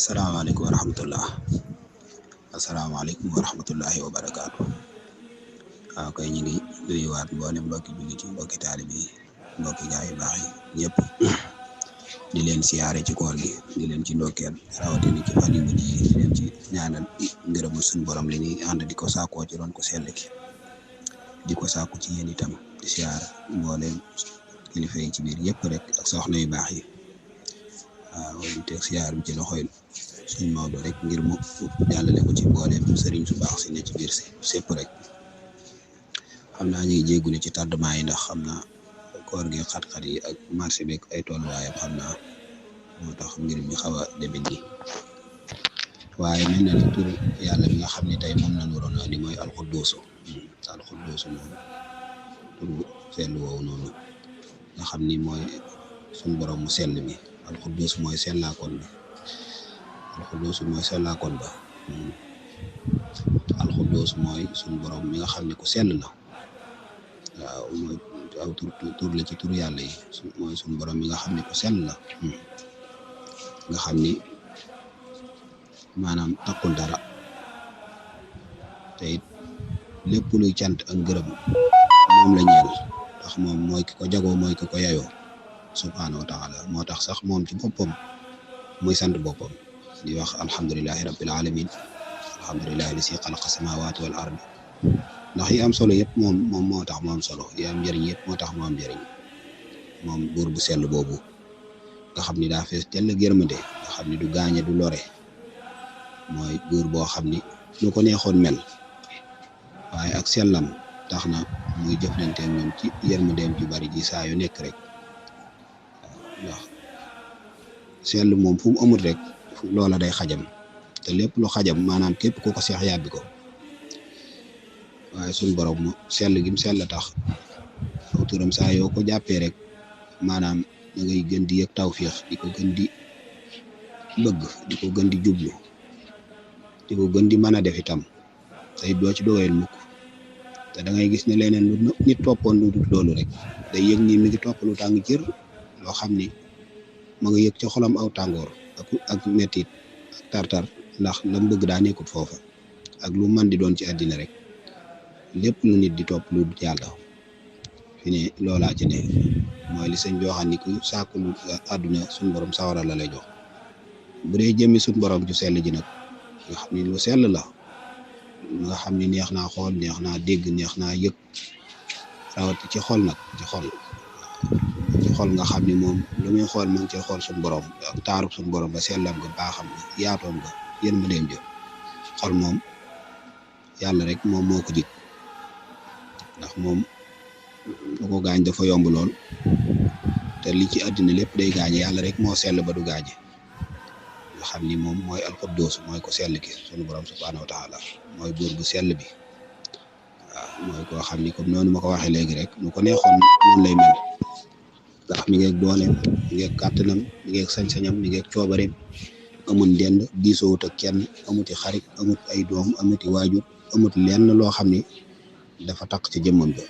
asalaamaaleykum wa rahmatullah asalaamaaleykum wa rahmatullahi wa barakaatu. waaw kay ñu ngi nuyuwaat mboolem mbokki jullit yi mbokki taalibe yi mbokki gaa yu baax yi ñëpp di leen siyaare ci koor gi di leen ci ndokkeel rawatina ci fan yu mujj yi di leen ci ñaanal ngërëmu suñu borom li ñuy ànd di ko sàkkoo ci doon ko sell ki di ko sàkku ci yéen itam di siyaare mboolem kilifa yi ci biir yëpp rek ak soxna yu baax yi. waaw di teg siyaar bi ci loxoy suñ Maodo rek ngir mu jàllale ko ci mbooleem sëriñ su baax si ne ci biir si sépp rek xam naa ñu ngi jéggule ci tardement yi ndax xam naa koor gi xat-xat yi ak marché beeg ay tolluwaayam xam naa moo tax mbir mi xaw a demee nii waaye mel na ne tur yàlla bi nga xam ne tey moom lañ waroon a indi mooy alxuddoosu moom tur sell woowu noonu nga xam ni mooy suñ borom mu sell mi alxuddus mooy sellaakoon bi alxuddus mooy sellaakoon ba alxuddus mooy suñ borom mi nga xam ne ku sell la waaw mooy aw tur la ci tur yàlla yi mooy suñ borom mi nga xam ne ku sell la nga xam ni maanaam takkul dara te it lépp luy cant ak ngërëm moom la ñeel ndax moom mooy ki ko jagoo mooy ki ko yayoo subhaanahu wa taala moo tax sax moom ci boppam muy sant boppam di wax alhamdulilahi rabbil alamin alhamdulilahi li si xalaqa samawati wal ardi ndax yi am solo yëpp moom moo tax mu am solo yi am njëriñ yëpp moo tax mu am njëriñ moom buur bu sell boobu nga xam ni daa fees tell yërmande nga xam ni du gaañe du lore mooy buur boo xam ni lu ko neexoon mel waaye ak sellam tax na muy jëflanteeg ñoom ci yërmandeem ju bari ji saa yu nekk rek ndax sell moom fu mu amul rek loola day xajam te lépp lu xajam maanaam képp ku ko seex yàbbi ko waaye suñ borom mu sell gi mu sell tax aw turam saa yoo ko jàppee rek maanaam da ngay gën di yëg tawfiix di ko gën di bëgg di ko gën di jublu di ko gën di mën a def itam tey doo ci doyal mukk te da ngay gis ne leneen lu nit toppoon lu dul loolu rek day yëg ni mi ngi topp lu tàng jër loo xam ni ma nga yëg ci xolam aw tàngoor ak mettit ak tartar ndax lam bëgg daa nekkut foofa ak lu man di doon ci àddina rek lépp lu nit di topp lu yàlla fi ne loolaa ci ne mooy li sëñ bi waxam ni ku sàkku lu àdduna suñ borom sawara la lay jox bu dee jëmmi suñ borom ju sell ji nag nga xam ni lu sell la nga xam ni neex naa xool neex naa dégg neex naa yëg rawati ci xol nag ci xol nga xam ni moom lu muy xool ma ngi cee xool suñu borom ak taaru suñu borom ba sellam nga baaxam nga yaatoom nga yéen ma dem jë xol moom yàlla rek moom moo ko jig ndax moom lu ko gaañ dafa yomb lool te li ci àddina lépp day gaañe yàlla rek moo sell ba du gaañe nga xam ni moom mooy alxuddoos mooy ko sell ki suñu borom subhaanahu wa taala mooy buur bu sell bi waaw mooy koo xam ni comme noonu ma ko waxee léegi rek nu ko neexoon noonu lay mel ndax mi ngeeg dooleem mi ngeeg kàttanam mi ngeeg sañ-sañam mi ngeeg coobareem amul ndend diisoowut ak kenn amuti xarit amut ay doom amuti waajur amut lenn loo xam ni dafa taq ci jëmmam ja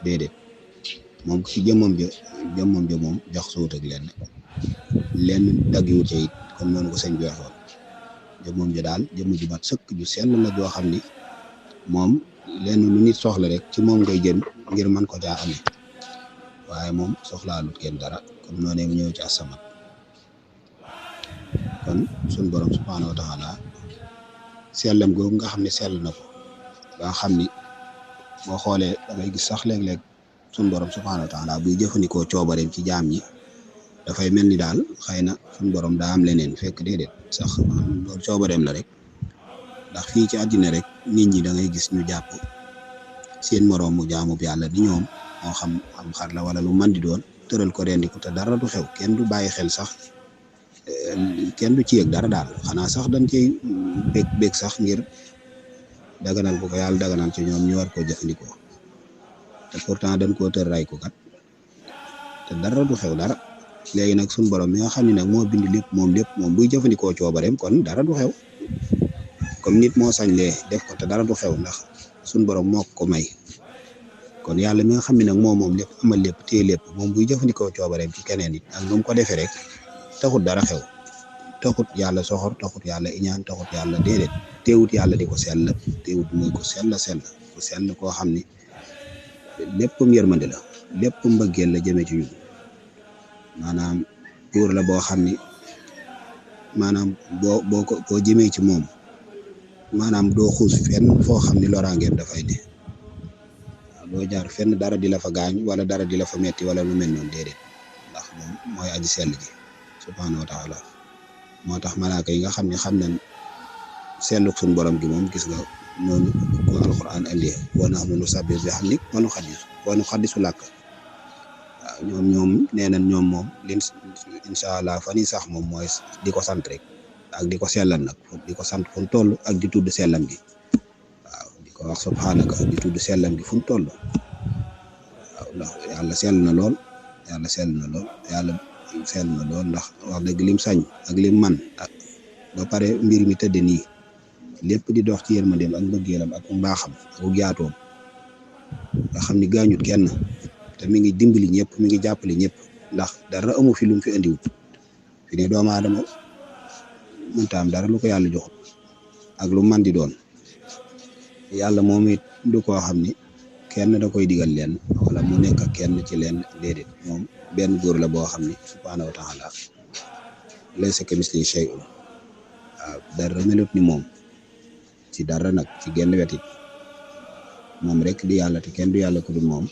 déedéet moom ci jëmmam ja moom jox soowut ak lenn daggiwut ca it comme noonu ko sëñ bi waxoon jëmmam ja daal jëmm ju mat sëkk ju sell la joo xam ni moom lenn lu nit soxla rek ci moom ngay jën ngir mën ko caa amee waaye moom soxlaalut kenn dara comme noonu mu ñëw ci asamat kon suñ borom subhaanahu wa taala sellam googu nga xam ne sell na ko ba nga xam ni boo xoolee da ngay gis sax léeg-léeg suñ borom subhaanahu wa taala buy jëfandikoo coobareem ci jaam ñi dafay mel ni daal xëy na suñ borom daa am leneen fekk déedéet sax loolu coobareem la rek ndax fii ci àddina rek nit ñi da ngay gis ñu jàpp seen moroom mu jaamu yàlla di ñoom moo xam am xar la wala lu man di doon tëral ko rendi ko te dara du xew kenn du bàyyi xel sax kenn du ci yëg dara daal xanaa sax dañ cey bég sax ngir daganal ko yàlla daganal ci ñoom ñu war koo jëfandikoo te pourtant dañ koo tër ray ko kat te dara du xew dara léegi nag suñ borom mi nga xam ne nag moo bind lépp moom buy jëfandikoo coobareem kon dara du xew comme nit moo sañ lee def ko te dara du xew ndax suñ borom moo ko may kon yàlla mi nga xam ne nag moom lépp amal lépp téye lépp moom buy jëfandikoo coobareem ci keneen it ak nu mu ko defee rek taxul dara xew taxut yàlla soxor, taxut yàlla iñaan, taxut yàlla déedéet teewut yàlla di ko sell, teewut muy ko sell koo xam ni léppam yërmande la, lépp mbëggeel la jëmee ci ñun. maanaam buur la boo xam ni maanaam boo jëmee ci moom maanaam doo xuus fenn foo xam ni loraangeem dafay ne. doo jaar fenn dara di la fa gaañ wala dara di la fa metti wala lu mel noonu déedéet, ndax moom mooy aji sell ji subhaanahu wa taala. moo tax malaaka yi nga xam ne xam nañ selluk suñ borom gi moom gis nga noonu ko alquran andi wa nahnu nusabbihu bihamdik wa nuqaddisu lak. waaw ñoom nee nañ ñoom moom lin incha allah fan yi sax moom mooy di ko sant rek ak di ko sellal nag, di ko sant fu mu toll ak di tudd sellam gi. waaw di ko wax subhanaka, di tudd sellam gi fu mu toll. waaw ndax yàlla sell na lool ndax wax dëgg lim sañ ak lim man ak ba pare mbir mi tëdd nii lépp di dox ci yërmandeem ak mbëggeelam ak mbaaxam ak yaatoom nga xam ni gaañut kenn te mi ngi dimbali ñëpp, mi ngi jàppale ñëpp, ndax dara amu fi lu mu fi andiwut. fi ne doomu aadama mënta am dara lu ko yàlla joxut ak lu man di doon. yàlla moom it du koo xam ni kenn da koy digal leen wala mu nekk ak kenn ci leen déedéet, moom benn góor la boo xam ni subhaanahu wa taala laysa kamislihi shay'un. waaw dara melut ni moom ci dara nag ci genn wetit moom rek di yàlla te kenn du yàlla ku dul moom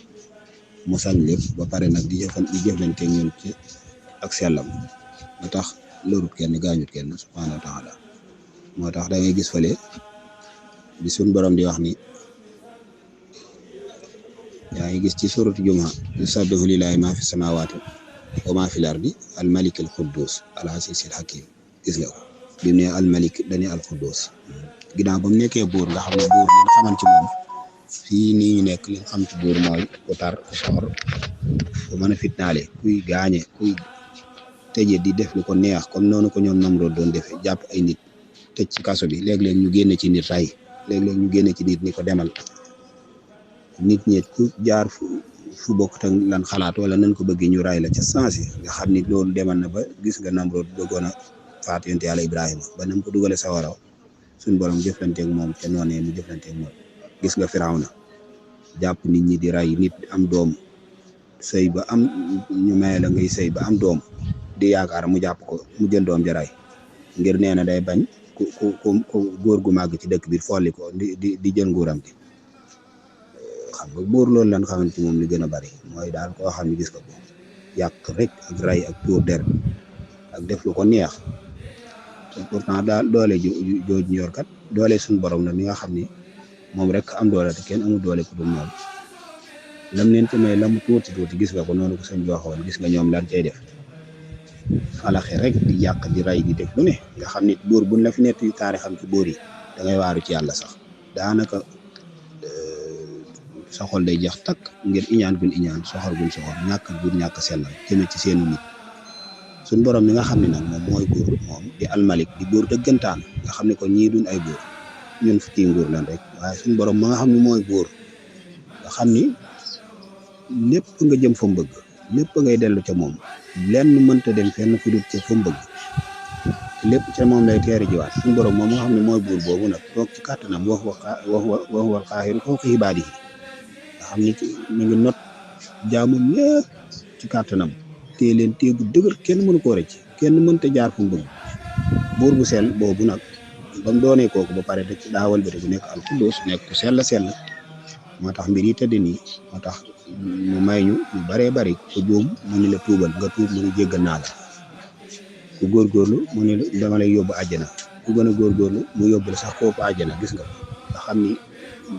mu sañ lépp ba pare nag di jëflante ñun ci ak sellam ba tax lorut kenn gaañut kenn subhaanahu wa taala. moo tax da ngay gis fële bi suñ borom di wax ni yaa ngi gis ci suratu Jumaa yusabbihu lillahi ma fi samawati wa ma fil ardi al malik al quddus al aziz al hakim. gis nga ko bi mu ne al malik dañuy al quddus ginnaaw ba mu nekkee buur nga xam ne buur li nga xaman ci moom fii nii ñu nekk li nga xam ci buur mooy ku tar ku soxor ku mën a fitnaale kuy gaañe kuy tëje di def lu ko neex comme noonu ko ñoom Namrood doon defee jàpp ay nit tëj ci kaso bi léeg-léeg ñu génne ci nit ray, léeg-léeg ñu génne ci nit ni ko demal. nit ñi ku jaar fu bokkut ak lan xalaat wala nañ ko bëggee ñu ray la ca sansi nga xam ni loolu demal na ba gis nga Namrood bëggoon a faat yonent yàlla Ibrahima ba nam ko dugale sawara suñ borom jëflanteeg moom te noonee mu jëflanteeg moom. gis nga Firawna jàpp nit ñi di ray nit am doom sëy ba am ñu maye la ngay sëy ba am doom di yaakaar mu jàpp ko mu jël doom ja ray ngir nee na day bañ ku góor gu màgg ci dëkk bi folli ko di jël nguuram gi. xam nga buur loolu lan xamante ci moom li gën a bari mooy daal koo xam ne gis nga ko yàq rek ak ray ak tuur der ak def lu ko neex te pourtant daal doole jooju yor kat doole suñu borom la mi nga xam ni moom rek am doole te kenn amul doole ku dul moom. lam leen ci may lam tuuti gis nga ko noonu ko sëñ bi waxoon gis nga ñoom lan cay def falaxe rek di yàq di ray di def lu ne nga xam ni buur buñ la fi nett yu taari xam ci buur yi da ngay waaru ci yàlla sax daanaka sa xol day jeex takk ngir iñaan gun iñaan soxor gun soxor ñàkk gun ñàkk sellal jëme ci seenu nit. suñ borom mi nga xam ne nag moom mooy buur moom di almalik di buur dëggantaan nga xam ne ko ñii duñ ay buur ñun fukki nguur lan rek waaye suñ borom ma nga xam ne mooy buur nga xam ni lépp nga jëm fa mu bëgg lépp ngay dellu ca moom lenn mënta dem fenn fu dul ca fa mu bëgg lépp ca moom lay teeri jiwaat. suñ borom moom nga xam ne mooy buur boobu nag toog ci kàttanam wax wal xaaxiru fawqa ibaadihi nga xam ni mi ngi not jaamum ñëpp ci kàttanam téye leen téegu dëgër kenn mënu koo rëcc kenn mënta jaar fu mu bëgg. buur bu sell boobu nag ba mu doonee kooku ba pare dëkk daawal bëri bu nekk al quddus nekk ku sell moo tax mbir yi tëdd nii moo tax mu may ñu baree bari ku juum mu ni la tuubal nga tuub mu ni jéggal naa la ku góorgóorlu mu ni dama lay yóbbu àjjana ku gën a góorgóorlu mu yóbbu la sax kooku àjjana. gis nga nga xam ni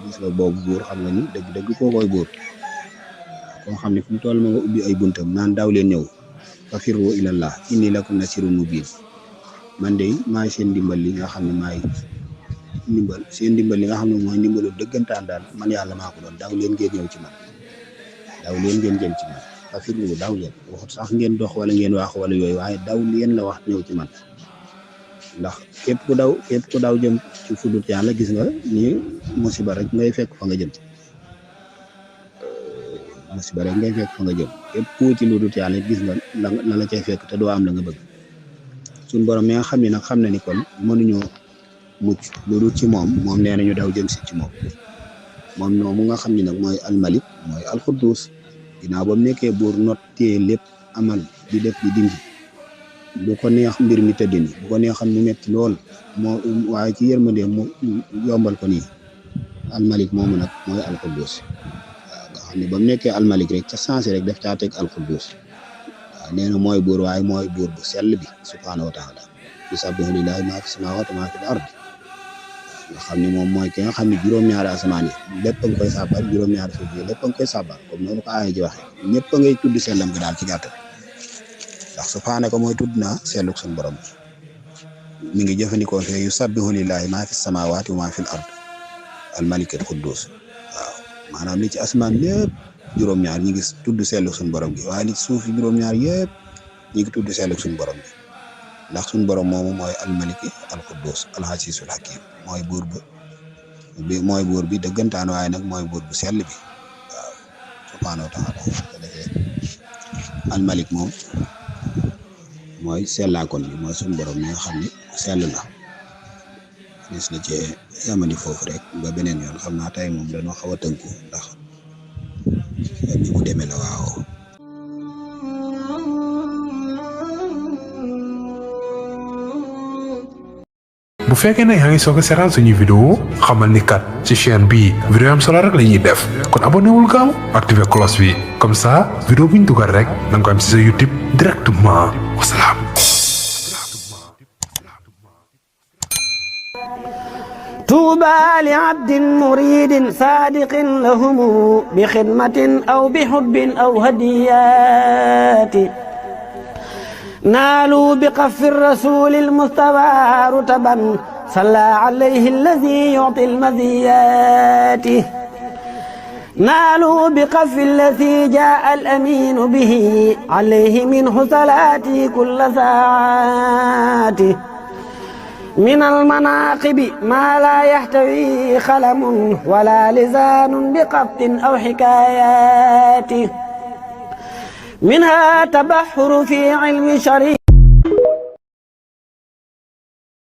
gis nga boobu buur xam nga ni dëgg koo koy buur koo xam ne fu mu toll ma nga ubbi ay buntam naan daaw leen ñëw fa firru ilallah inni lakum nasirun mubin. man de maay seen ndimbal li nga xam ne maay ndimbal seen ndimbal li nga xam ne mooy ndimbalu dëggantaan daal man yàlla maa ko doon daaw leen ngeen ñëw ci man daaw leen ngeen jëm ci man fa firru daaw leen waxut sax ngeen dox wala ngeen wax wala yooyu waaye daw leen la wax ñëw ci man ndax képp ku daw jëm ci fudut yàlla gis nga ni musiba rek ngay fekk fa nga jëm musiba rek ngay fekk fa nga jëm képp ku wuti lu dut yàlla gis nga la cay fekk te doo am la nga bëgg suñ borom mi nga xam ne nag xam na ni kon mënuñoo mucc loolu ci moom nee na ñu daw jëm si ci moom moomu nga xam ne nag mooy almalik mooy alxuddus ginnaaw ba mu nekkee buur not téye lépp amal di def di dindi bu ko neex mbir mi tëdd ni bu ko neexam mu metti lool waaye ci yërmande mu yombal ko nii almalik moomu nag mooy alxuddus waaw nga xam ne ba mu nekkee almalik rek ca sensé rek def caa teg alxuddus waaw nee na mooy buur waaye mooy buur bu sell bi subhaanahu wa taala yusabbihu lillahi maa fi samaawaati wa maa fi l ard nga xam ne moom mooy ki nga xam ne juróom-ñaari asamaan yi lépp a nga koy sàbbal juróom-ñaari suuf yi lépp a nga koy sàbbal comme noonu ko aaya ji waxee ñëpp a ngay tudd sellam gi daal ci gàttal ndax subhaana ko mooy tudd naa selluk suñu borom mi ngi jëfandikoo fee yusabbihu lillahi maa fi samaawaati wa maa fi l ard al malik al quddus waaw maanaam li ci asamaan lépp juróom-ñaar ñi ngi tudd selluk suñu borom gi waaye li ci suuf yi juróom-ñaar yëpp ñi ngi tudd selluk suñu borom gi ndax suñu borom moomu mooy almaliki alquddus alxasiisul hakim mooy buur bi dëggantaan waaye nag mooy buur bu sell bi waaw subhaanahu wa taala ko defee almalik moom mooy sellaakoon bi mooy suñu borom mi nga xam ne sell la gis na ci yamani foofu rek ba beneen yoon xam naa tey moom dañoo xaw a tënku ndax ni mu demee la waaw. bu fekkee ne yaa ngi soog a seetaan suñuy vidéo xamal ni kat ci chaîne bii vidéo am solo rek la ñuy def kon abonné wul gaaw activé cloche bi comme ça vidéo bu ñu dugal rek da nga ko am ci sa YouTube directement wasalaam. طوبى لعبد مريد صادق لهم بخدمة أو بحب أو هديات نالوا بقف الرسول المصطفى رتبا صلى عليه الذي يعطي المزيات نالوا بقف الذي جاء الأمين به عليه منه صلاتي كل ساعات من المناقب ما لا يحتوي خلم ولا لسان بقبط أو حكايات منها تبحر في علم شريع